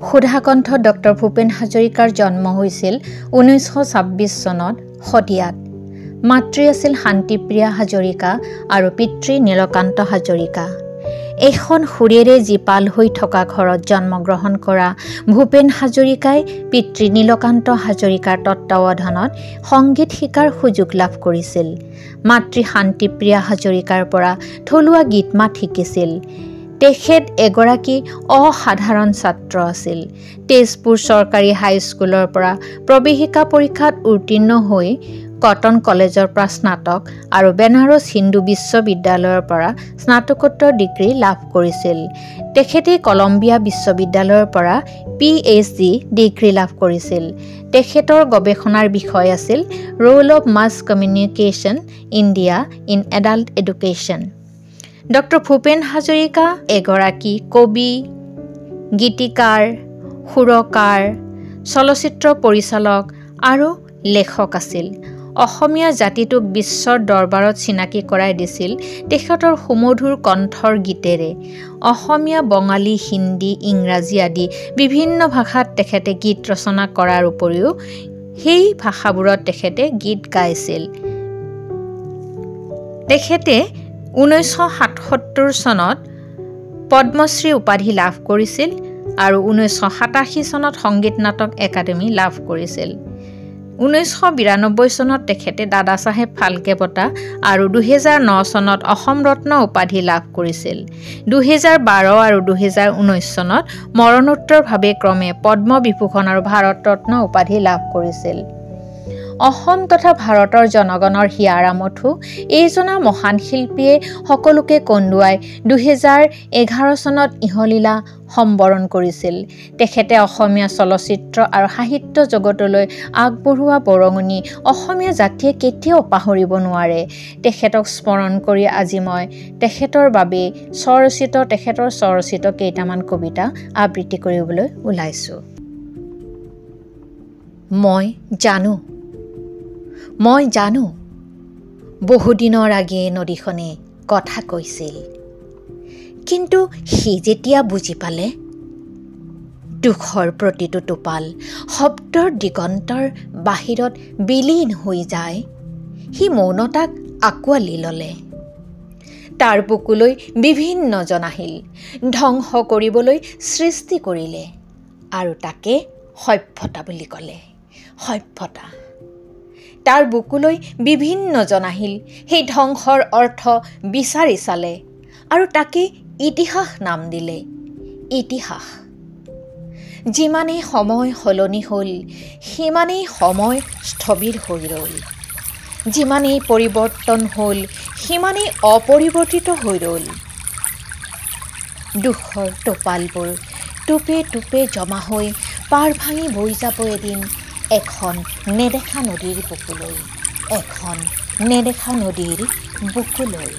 Sudhakantha doctor Bhupen হাজৰিকাৰ জন্ম হৈছিল 1926 চনত শদিয়াত। মাতৃ আছিল শান্তিপ্ৰিয়া হাজৰিকা আৰু পিতৃ নীলকান্ত হাজৰিকা। এখন সুৰেৰে জীপাল হৈ থকা ঘৰত জন্মগ্ৰহণ কৰা ভূপেন হাজৰিকাই পিতৃ নীলকান্ত হাজৰিকাৰ তত্ত্বাৱধানত সংগীত শিকাৰ সুযোগ লাভ কৰিছিল। মাতৃ শান্তিপ্ৰিয়া হাজৰিকাৰ পৰা থলুৱা গীত মাত শিকিছিল। তেখেত এগৰাকী অসাধাৰণ ছাত্ৰ আছিল। তেজপুৰ চৰকাৰী হাইস্কুলৰ পৰা প্ৰৱেশিকা পৰীক্ষাত উত্তীৰ্ণ হৈ কটন কলেজৰ পৰা স্নাতক আৰু বেনাৰস হিন্দু বিশ্ববিদ্যালয়ৰ পৰা স্নাতকোত্তৰ ডিগ্ৰী লাভ কৰিছিল। তেখেতে কলম্বিয়া বিশ্ববিদ্যালয়ৰ পৰা PhD degree লাভ কৰিছিল। তেখেতৰ গৱেষণাৰ বিষয় আছিল role of mass communication India in adult education. Doctor Bhupen Hazarika এগৰাকী কবি, গীতিকাৰ, সুৰকাৰ, চলচ্চিত্ৰ পৰিচালক আৰু লেখক আছিল। অসমীয়া জাতিটোক বিশ্বৰ দৰবাৰত চিনাকি কৰাই দিছিল তেখেতৰ সুমধুৰ কণ্ঠৰ গীতেৰে। অসমীয়া, বঙালী, হিন্দী, ইংৰাজী আদি বিভিন্ন ভাষাত তেখেতে গীত ৰচনা কৰাৰ উপৰিও সেই ভাষাবোৰত তেখেতে গীত গাইছিল। তেখেতে 1977 চনত পদ্মশ্ৰী উপাধি লাভ কৰিছিল আৰু 1987 চনত সংগীত নাটক একাডেমী লাভ কৰিছিল। 1992 চনত তেখেতে দাদাচাহেব ফাল্কে বঁটা আৰু 2009 চনত অসম ৰত্ন উপাধি লাভ কৰিছিল। 2012 আৰু 2019 চনত মৰণোত্তৰভাৱে ক্ৰমে পদ্মবিভূষণ আৰু ভাৰত ৰত্ন উপাধি লাভ কৰিছিল। অসম তথা ভাৰতৰ জনগণৰ হিয়াৰ আমঠু এইজনা মহান শিল্পীয়ে সকলোকে কন্দুৱাই 2011 চনত ইহলীলা সম্বৰণ কৰিছিল। তেখেতে অসমীয়া চলচ্চিত্ৰ আৰু সাহিত্য জগতলৈ আগবঢ়োৱা বৰঙণি অসমীয়া জাতিয়ে কেতিয়াও পাহৰিব নোৱাৰে। তেখেতক স্মৰণ কৰি আজি মই তেখেতৰ বাবে তেখেতৰ স্বৰচিত কেইটামান কবিতা আবৃত্তি কৰিবলৈ ওলাইছোঁ। মই জানো বহুদিনৰ আগেয়ে নদীখনে কথা কৈছিল, কিন্তু সি যেতিয়া বুজি পালে দুখৰ প্ৰতিটো টোপাল শব্দৰ দিগন্তৰ বাহিৰত বিলীন হৈ যায়, সি মৌনতাক আঁকোৱালি ল'লে। তাৰ বুকুলৈ বিভিন্নজন আহিল, ধ্বংস কৰিবলৈ সৃষ্টি কৰিলে আৰু তাকে সভ্যতা বুলি ক'লে। সভ্যতা। তাৰ বুকুলৈ বিভিন্নজন আহিল, সেই ধ্বংসৰ অৰ্থ বিচাৰি চালে আৰু তাকে ইতিহাস নাম দিলে। ইতিহাস। যিমানেই সময় সলনি হ'ল, সিমানেই সময় স্থবিৰ হৈ ৰ'ল। যিমানেই পৰিৱৰ্তন হ'ল, সিমানেই অপৰিৱৰ্তিত হৈ ৰ'ল। দুখৰ টোপালবোৰ টোপে টোপে জমা হৈ পাৰ ভাঙি বৈ যাব এদিন এখন নেদেখা নদীৰ বুকুলৈ, এখন নেদেখা নদীৰ বুকুলৈ।